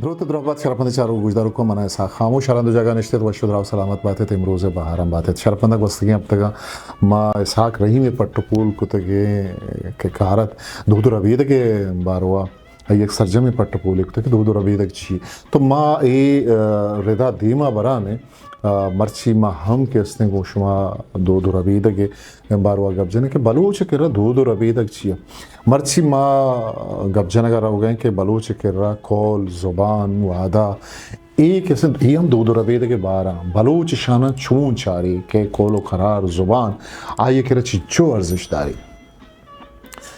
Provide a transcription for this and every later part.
دروت ءُ دراہ بات شرپندیں چاروک ءُ گوشداروکاں، من ءَ اسحاق خاموش ہر ہند ءُ جاگہ نشتگ، وش ءُ دراہ ءُ سلامت بات ات۔ امروز ءِ بہار ہم بات ات۔ شرپنداں گوستگیں ہپتگاں ما اسحاق رحیم ءِ پٹ ءُ پول کتگیں کہ کار ات دود ءُ ربیدگ ءِ باروا، آئی یک سرجمیں پٹ ءُ پولے کتگ کہ دود ءُ ربیدگ چی؟ تو ما اے، آ، ردا دیما بران ءَ، آ، مرچی ما ہم کہ استیں گوں شما دود ءُ ربیدگ ءِ باروا گپ جنیں کہ بلوچ ءِ کرا دود ءُ ربیدگ چی ءَ؟ مرچی ما گپ جنگ ءَ روگ ءَ ایں کہ بلوچ ءِ کرا کول، زبان، وہدہ، اے کہ استیں، اے ہم دود ءُ ربیدگ ءِ بار ءَ۔ بلوچ اشاناں چون چاری کہ کول ءُ کرار، زبان، آئی ءِ کرا چنچو ارزشت داری؟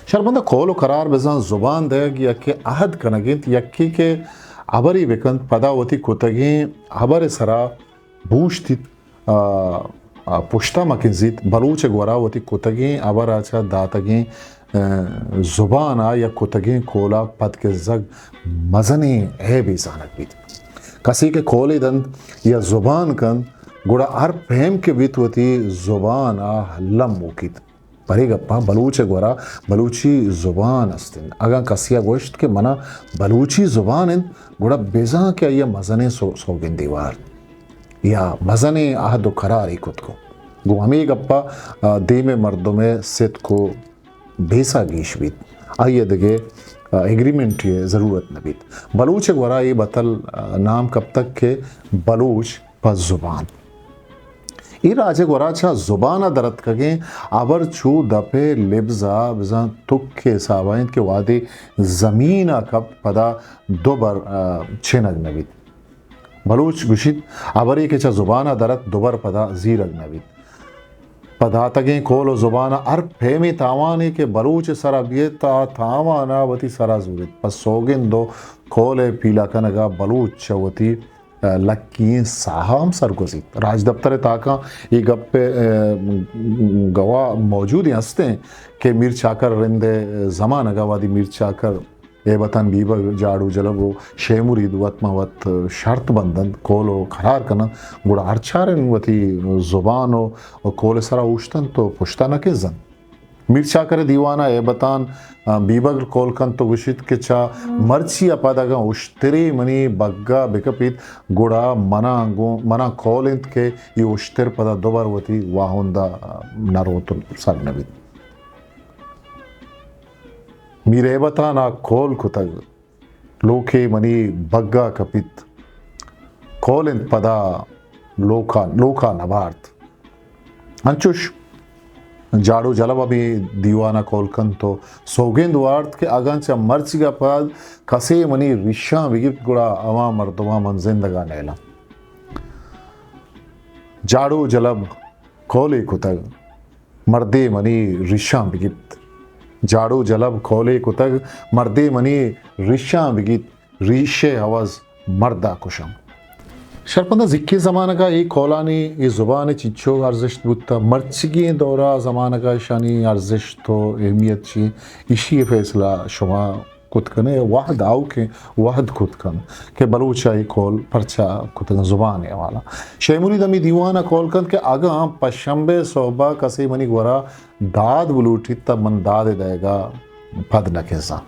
شرپنداں، کول ءُ کرار بزاں زبان دئیگ یا کہ عہد کنگ انت، یکے کہ ہبرے بکنت، پدا وتی کتگیں ہبر ءِ سرا بوشتیت، آ، آ، پشتا مکنزیت، بلوچ ءِ گورا وتی کتگیں ہبر ءَ چہ داتگیں، آ، زبان ءَ یا کتگیں کول ءَ پد کنزگ مزنیں عیبے زانگ بیت۔ کسے کہ کولے دنت یا زبان کنت، گڑا ہر پیم کہ بیت وتی زبان ءَ الم موکیت۔ پرے گپاں بلوچ ءِ گورا بلوچی زبان است انت۔ اگاں کسے ءَ گوشت کہ منا بلوچی زبان انت، گڑا بزاں کہ آئی ءَ مزنیں سو-، سوگندے وارت یا مزنیں عہد ءُ قرارے کت کن۔ گوں ہمے گپ ءَ، آ، دیم ءِ مردم ءِ ستک ءُ بیسہ گیش بیت۔ آئی ءَ دگہ، آ، ایگریمنٹے ءِ ضرورت نہ بیت۔ بلوچ ءِ گورا اے بتل، آ، نام کپتگ کہ بلوچ پہ زبان۔ اے راج ءِ گورا چہ زبان ءَ درتکگیں ہبر چو دپ ءِ لبز ءَ بزاں تک ءِ حساب ءَ انت کہ وہدے زمین ءَ کپت، پدا دوبر، آ، چنگ نہ بیت۔ بلوچ گوشیت، ہبرے کہ چہ زبان ءَ درت، دوبر پدا زیرگ نہ بیت۔ پہ داتگیں کول ءُ زبان ءَ ہر پیمیں تاوانے کہ بلوچ ءِ سرا بیت، آ تاوان ءَ وتی سرا زوریت۔ پہ سوگند ءُ کول ءِ پیلہ کنگ ءَ بلوچ چہ وتی لکی ئیں ساہ ءَ ہم سرگوزیت۔ راجدپتر ءِ تاکاں اے گپ ءِ، ءِ، گواہ موجود ایں، ہست ایں کہ میر چاکر رند ءِ زمانگ ءَ وہدے میر چاکر، ہیبتان بیبگر، جاڑو جلب ءُ شے مرید وت ماں وت شرط بندنت، کول ءُ قرار کننت، گڑا ہرچاریں وتی زبان ءُ، ءُ کول ءِ سرا اوشتنت ءُ پشتا نہ کنزنت۔ میر چاکر ءِ دیوان ءَ ہیبتان، آ، بیبگر کول کنت ءُ گوشیت کہ چہ مرچی ءَ پد اگاں اشترے منی بگا بکپیت، گڑا منا گوں، منا کول انت کہ اے اشتر پدا دوبر وتی واہند ءَ نہ روت ءُ سر نہ بیت۔ میر ہیبتان ءَ کول کتگ۔ لوکے منی بگا کپیت۔ کول انت پدا لوکا، لوکا نہ بارت۔ انچوش جاڑو جلب ہمے دیوان ءَ کول کنت ءُ سوگند وارت کہ اگاں چہ مرچیگ ءَ پد کسے منی ریشاں بگیپت، گڑا ہما مردماں من زندگ ءَ نیلاں۔ جاڑو جلب کولے کتگ، مردے منی ریشاں بگیپت۔ جاڑو جلب کولے کتگ، مردے منی ریشاں بگیپت، ریش ءِ عوض مرد ءَ کشاں۔ شرپنداں زیکیں زمانگ ءَ اے کولانی، اے زبان ءِ چنچو ارزشت بوتہ، مرچیگیں دور ءُ زمانگ ءَ اشانی ارزشت ءُ اہمیت چی، ایشی ءِ فیصلہ شما کت کن ئے، وہد آؤکیں وہد کت کن کہ بلوچ ءَ اے کول پرچا کتگ زبان ءِ حوالہ۔ شے مرید ہمے دیوان ءَ کول کنت کہ اگاں پشمبے ءِ سہب ءَ کسے منی گورا داد بلوٹیت تہ من داد ءِ دئیگ ءَ پد نہ کنزاں۔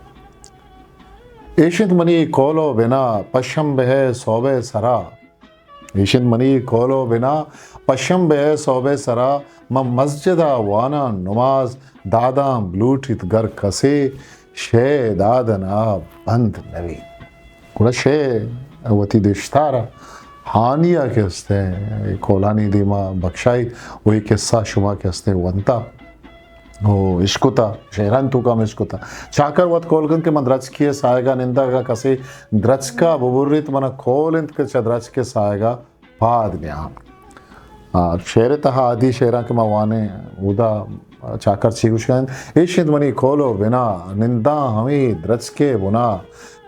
ایش انت منی کول ءُ بنا پشمبے ءِ سہب ءِ سرا۔ ایش انت منی کول ءُ بنا پشمبے ءِ سہب ءِ سرا، من مسجد ءَ واناں نماز، داداں بلوٹیت گر کسے، شے داد ءَ نا بند نہ بیت۔ گڑا شے وتی دشتار ءَ ہانی ءَ کہ استیں کولانی دیما بکشائیت ءُ اے قصہ شما کہ استیں ونتا۔ او اشکتا، شعران توکا ہم اشکتا۔ چاکر وت کول کنت کہ من درچکے ءِ ساہگا ننداں، اگاں کسے درچکا ببریت، منا کول انت کہ چہ درچک ءِ ساہگا پاد نیاں۔ آ، شعر ءِ تہا ادی شعراں کہ ما وانیں، اودا چاکر چی گوشگ ءَ انت؟ ایش انت منی کول ءُ بنا، ننداں ہمے درچک ءِ بنا،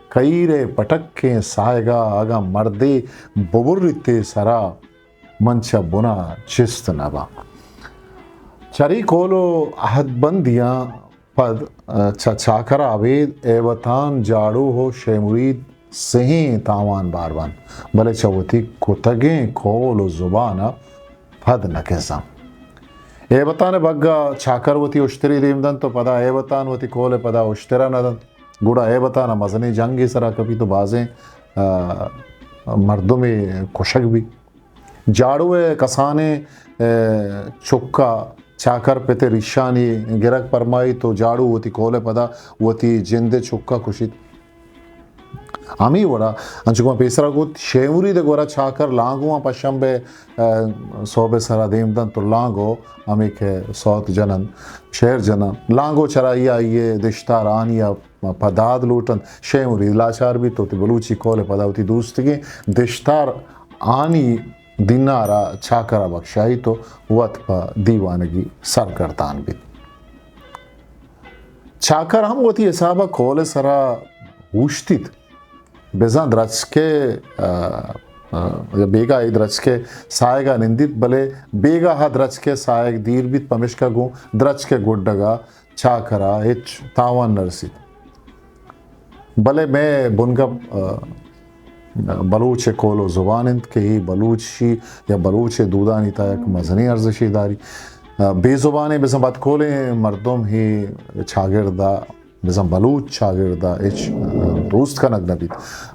کہیر ءِ پٹکیں ساہگا، اگاں مردے ببریت اے سرا، من چہ بنا چست نہ باں۔ چرے کول ءُ عہد بندیاں پد، آ، چہ چاکر ءَ ابید ہیبتان، جاڑو ءُ شے مرید سہیں تاوان بار بنت، بلے چہ وتی کتگیں کول ءُ زبان ءَ پد نہ کنزاں۔ ہیبتان ءِ بگ ءَ چاکر وتی اشترے دیم دنت ءُ پدا ہیبتان وتی کول ءِ پدا اشتر ءَ نہ دنت۔ گڑا ہیبتان ءَ مزنیں جنگے سرا کپیت ءُ بازیں آ، مردمے کشگ بیت۔ جاڑو ءِ کسانیں، آ، چکا چاکر پت ءِ ریشانی گرگ پرمائیت و جاڑو وتی کول ءِ پدا وتی جند ءِ چکا کشیت۔ ہمے وڑا انچو کہ من پیسرا گوت، شے مرید ءِ گورا چاکر لانگواں پشمبے، آ، سہب ءِ سرا دیم دنت و لانگو ہمے کہ سوت جننت، شعر جننت۔ لانگو چرائی آئی ءِ دشتار آنی ءَ پہ داد لوٹنت۔ شے مرید لاچار بیت و وتی بلوچی کول ءِ پدا وتی دوستگیں دشتار آنی دینار ءَ چاکر ءَ بکشائیت و وت پہ دیوانگی سرگردان بیت۔ چاکر ہم وتی حساب ءَ کول ءِ سرا اوشتیت۔ بزاں درچک ءِ، آ، آ، یا بیگاہ ءَ درچک ءِ ساہگ ءَ نندیت، بلے بیگاہ ءَ درچک ءِ ساہگ دیر بیت، پمیشکا گوں درچک ءِ گڈگ ءَ چاکر ءَ ہچ تاوان نہ رسیت۔ بلے مئے بنگپ، آ، بلوچ ءِ کول و زبان انت کہ اے بلوچی یا بلوچ ءِ دودانی تہا یک مزنیں ارزشے داری۔ آ، بے زبانیں بزاں بدکولیں مردم اے چاگرد ءَ، بزاں بلوچ چاگرد ءَ ہچ، آ، دوست کنگ نہ بیت۔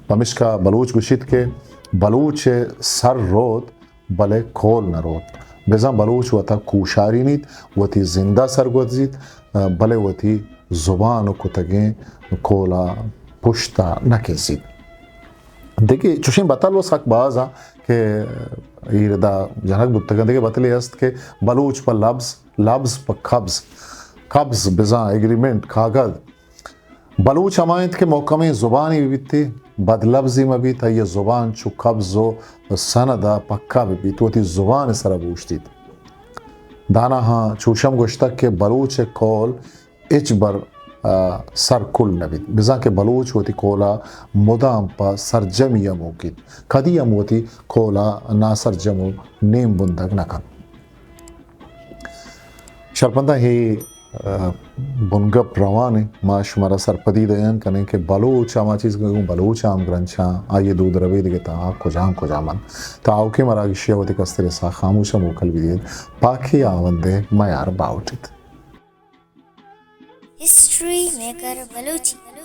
پمشکا بلوچ گوشیت کہ بلوچ ءِ سر روت بلے کول نہ روت۔ بزاں بلوچ وتا کوشارینیت، وتی زند ءَ سرگوزیت، بلے وتی زبان و کتگیں کول ءَ پشت ءَ نہ کنزیت۔ دگہ چوشیں بتل و سک باز آں کہ ایر ادا جنگ بوتگ انت۔ دگہ بتلے است کہ بلوچ پہ لبز، لبز پہ قبض، قبض بزاں ایگریمنٹ، کاگد، بلوچ ہما انت کہ محکمیں زبانے بہ بیت، بدلبزے مہ بیت، آئی ءِ زبان چو قبض و سند ءَ پکا بہ بیت، وتی زبان ءِ سرا بوشتیت۔ داناہاں چوش ہم گوشتگ کہ بلوچ ءِ کول ہچبر، آ، سرکل نہ بیت، بزاں کہ بلوچ وتی کول ءَ مدام پہ سرجمی ءَ موکیت، کدی ہم وتی کول ءَ ناسرجم و نیم بندگ نہ کنت۔ شرپنداں اے، آ، بنگپ روان انت، ما شمارا سرپدی دیان کنیں کہ بلوچ ہما چیز کہ گوں بلوچ ءَ ہمگرنچاں، آئی ءِ دود ربیدگ ءِ تہا کجام کجام انت۔ تا آؤکیں مراگشے ءَ وتی کستریں ساہ خاموش ءَ موکل بدیت، پاکیں ہاوند ءِ میار باہوٹ ایت۔ ہسٹری میکر بلوچی۔